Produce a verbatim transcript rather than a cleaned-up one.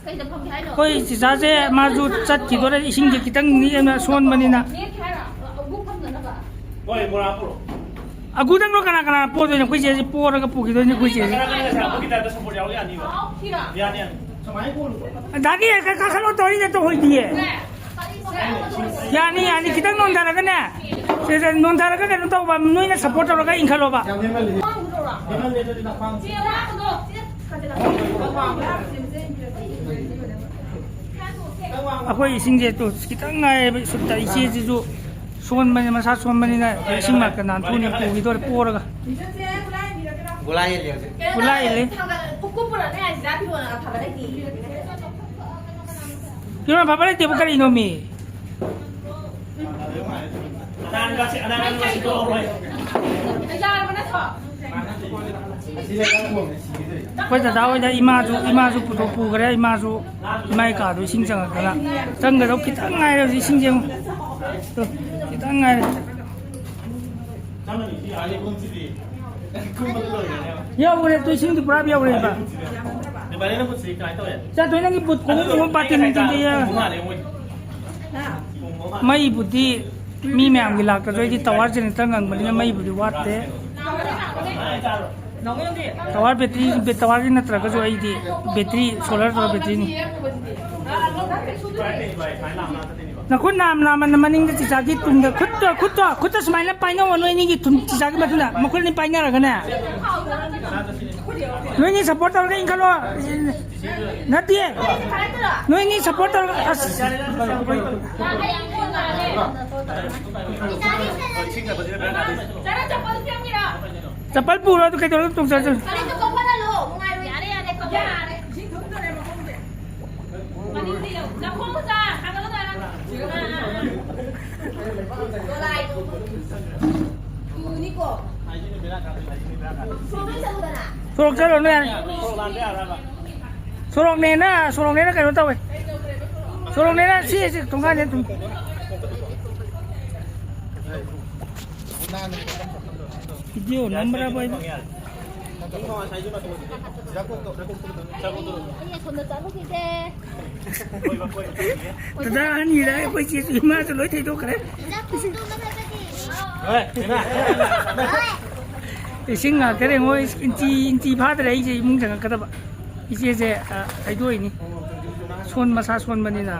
ꯑꯩꯈꯣꯏ ꯆꯤꯆꯥꯁꯦ ꯃꯥꯁꯨ ꯆꯠꯈꯤꯗꯣꯔꯦ, ꯏꯁꯤꯡꯁꯦ ꯈꯤꯇꯪ ꯅꯦꯝꯅ ꯁꯣꯟꯕꯅꯤꯅ꯫ ꯍꯣꯏ, ꯃꯣꯔꯥ ꯄꯨꯔꯛꯑꯣ꯫ ꯑꯒꯨꯗꯪꯗꯣ ꯀꯅꯥ ꯀꯅꯥ ꯄꯣꯗꯣꯏꯅꯣ? ꯑꯩꯈꯣꯏ ꯆꯦꯁꯦ ꯄꯣꯔꯒ ꯄꯨꯈꯤꯗꯣꯏꯅꯤ, ꯑꯩꯈꯣꯏ ꯆꯦꯁꯦ꯫ ꯀꯅꯥ ꯀꯅꯥ ꯂꯩꯁꯥꯕꯤꯒꯤ ꯇꯥꯏꯞꯇ ꯁꯞꯄꯣꯔꯠ ꯌꯥꯎ ꯌꯥꯅꯤꯕ? ꯌꯥꯅꯤ, ꯌꯥꯅꯤ꯫ ꯗꯥꯒꯤ, ꯀ-, ꯀꯥꯈꯠꯂꯣ ꯇꯧꯔꯤꯅꯦ, ꯇꯧꯍꯣꯏꯗꯤꯌꯦ꯫ ꯌꯥꯅꯤ, ꯌꯥꯅꯤ, ꯈꯤꯇꯪ ꯅꯣꯟꯊꯔꯒꯅꯦ꯫ ꯁꯦ, ꯁꯦ, ꯅꯣꯟꯊꯔꯒ ꯀꯩꯅꯣ ꯇꯧꯕ, ꯅꯣꯏꯅ ꯁꯞꯄꯣꯔꯠ ꯇꯧꯔꯒ ꯏꯟꯈꯠꯂꯣꯕ꯫ ꯑꯩꯈꯣꯏ ꯏꯁꯤꯡꯁꯦ ꯇꯨ ꯈꯤꯇꯪ ꯉꯥꯏꯔꯦꯕ, ꯁꯨꯠꯇ ꯏꯆꯦꯁꯤꯁꯨ ꯁꯣꯟꯕꯅꯤ, ꯃꯁꯥ ꯁꯣꯟꯕꯅꯤꯅ ꯏꯁꯤꯡ ꯃꯔꯛꯇ ꯅꯥꯟꯊꯣꯛꯑꯅꯤ, ꯄꯨꯈꯤꯗꯣꯔꯦ ꯄꯣꯔꯒ꯫ ꯒꯨꯂꯥ ꯏꯜꯂꯦ ꯍꯧꯖꯤꯛ꯫ ꯒꯨꯂꯥ ꯏꯜꯂꯦ꯫ ꯐꯤꯔꯣꯟ ꯑꯐꯕ ꯂꯩꯇꯦꯕꯨ ꯀꯔꯤꯅꯣꯃꯤ? ꯑꯩꯈꯣꯏ ꯗꯗꯥ ꯍꯣꯏꯗ ꯏꯃꯥꯁꯨ, ꯏꯃꯥꯁꯨ ꯄꯨꯊꯣꯛ ꯄꯨꯈ꯭ꯔꯦ, ꯏꯃꯥꯁꯨ ꯏꯃꯥꯏ ꯀꯥꯗꯣ ꯏꯁꯤꯡ ꯆꯪꯉꯛꯇꯅ꯫ ꯆꯪꯒꯗꯧ ꯈꯤꯇꯪ ꯉꯥꯏꯔꯦ ꯍꯧꯖꯤꯛ ꯏꯁꯤꯡꯁꯦ ꯑꯃꯨꯛ꯫ ꯇꯨ, ꯈꯤꯇꯪ ꯉꯥꯏꯔꯦ꯫ ꯌꯧꯔꯦ, ꯇꯨ ꯏꯁꯤꯡꯗꯤ ꯄꯨꯔꯥ ꯌꯧꯔꯦꯕ꯫ ꯆꯥꯊꯣꯏ, ꯅꯪꯒꯤ ꯕꯨꯠ ꯈꯣꯡꯎꯞ ꯀꯨꯝꯕ ꯄꯥꯇꯤꯟ ꯅꯨꯡꯇꯤꯟꯗꯤ ꯌꯥ-, ꯃꯩꯕꯨꯗꯤ ꯃꯤ ꯃꯌꯥꯝꯒꯤ ꯂꯥꯛꯇ꯭ꯔꯁꯨ ꯑꯩꯗꯤ ꯇꯋꯥꯔ ꯖꯦꯅꯦꯔꯦꯇꯔ ꯉꯪꯕꯅꯤꯅ ꯃꯩꯕꯨꯗꯤ ꯋꯥꯠꯇꯦ꯫ ꯇꯋꯥꯔ ꯕꯦꯇ꯭ꯔꯤ, ꯕꯦ-, ꯇꯋꯥꯔꯒꯤ ꯅꯠꯇ꯭ꯔꯒꯁꯨ ꯑꯩꯗꯤ ꯕꯦꯇ꯭ꯔꯤ, ꯁꯣꯂꯔ ꯇꯧꯔ ꯕꯦꯇ꯭ꯔꯤꯅꯤ꯫ ꯅꯈꯨꯠ ꯅꯥꯝ ꯅꯥꯝꯃ ꯃꯅꯤꯡꯗ ꯆꯤꯆꯥꯒꯤ ꯇꯨꯡꯗ ꯈꯨꯠꯇꯣ, ꯈꯨꯠꯇꯣ, ꯈꯨꯠꯇ ꯁꯨꯃꯥꯏꯅ ꯄꯥꯏꯅꯧꯑꯣ, ꯅꯣꯏ ꯑꯅꯤꯒꯤ ꯊꯨꯟ ꯆꯤꯆꯥꯒꯤ ꯃꯊꯨꯟꯗ꯫ ꯃꯈꯨꯠ ꯑꯅꯤ ꯄꯥꯏꯅꯔꯒꯅꯦ꯫ ꯅꯣꯏ ꯑꯅꯤ ꯁꯞꯄꯣꯔꯠ ꯇꯧꯔꯒ ꯏꯟꯈꯠꯂꯣ꯫ ꯅꯠꯇꯦ꯫ ꯅꯣꯏ ꯑꯅꯤ ꯁꯞꯄꯣꯔꯠ ꯇꯧꯔꯒ, ꯑꯁ꯫ ꯆꯄꯜ ꯄꯨꯔꯣ, ꯑꯗꯨ ꯀꯩꯗꯧꯔꯒ ꯇꯣꯡꯖꯔꯁꯅꯨ꯫ ꯁꯣꯔꯣꯛ ꯆꯠꯂꯨꯅꯨ ꯌꯥꯔꯦ꯫ ꯁꯣꯔꯣꯛꯅꯦꯅ, ꯁꯣꯔꯣꯛꯅꯦꯅ ꯀꯩꯅꯣ ꯇꯧꯋꯦ꯫ ꯁꯣꯔꯣꯛꯅꯦꯅ ꯁꯤ, ꯁꯤ ꯊꯣꯡꯒꯥꯟꯁꯦ ꯑꯗꯨꯝ꯫ ꯚꯤꯗꯤꯑꯣ ꯅꯝꯕ꯭ꯔꯕ ꯑꯩꯕꯨ? ꯑꯩ ꯑꯁꯣꯝꯗ ꯆꯠꯂꯨꯈꯤꯒꯦ꯫ ꯗꯗꯥ ꯑꯅꯤꯗ ꯑꯩꯈꯣꯏ ꯆꯦꯁꯨ ꯏꯃꯥꯁꯨ ꯂꯣꯏ ꯊꯩꯗꯣꯛꯈ꯭ꯔꯦ꯫ ꯏꯁꯤꯡ ꯉꯥꯛꯇꯅꯦ ꯃꯣꯏ ꯏꯟꯆꯤ, ꯏꯟꯆꯤ ꯐꯥꯗ꯭ꯔꯦ ꯑꯩꯁꯦ ꯏꯃꯨꯡ ꯆꯪꯉꯛꯀꯗꯕ꯫ ꯏꯆꯦꯁꯦ, ꯑ, ꯊꯩꯗꯣꯛꯏꯅꯤ꯫ ꯁꯣꯟ-, ꯃꯁꯥ ꯁꯣꯟꯕꯅꯤꯅ꯫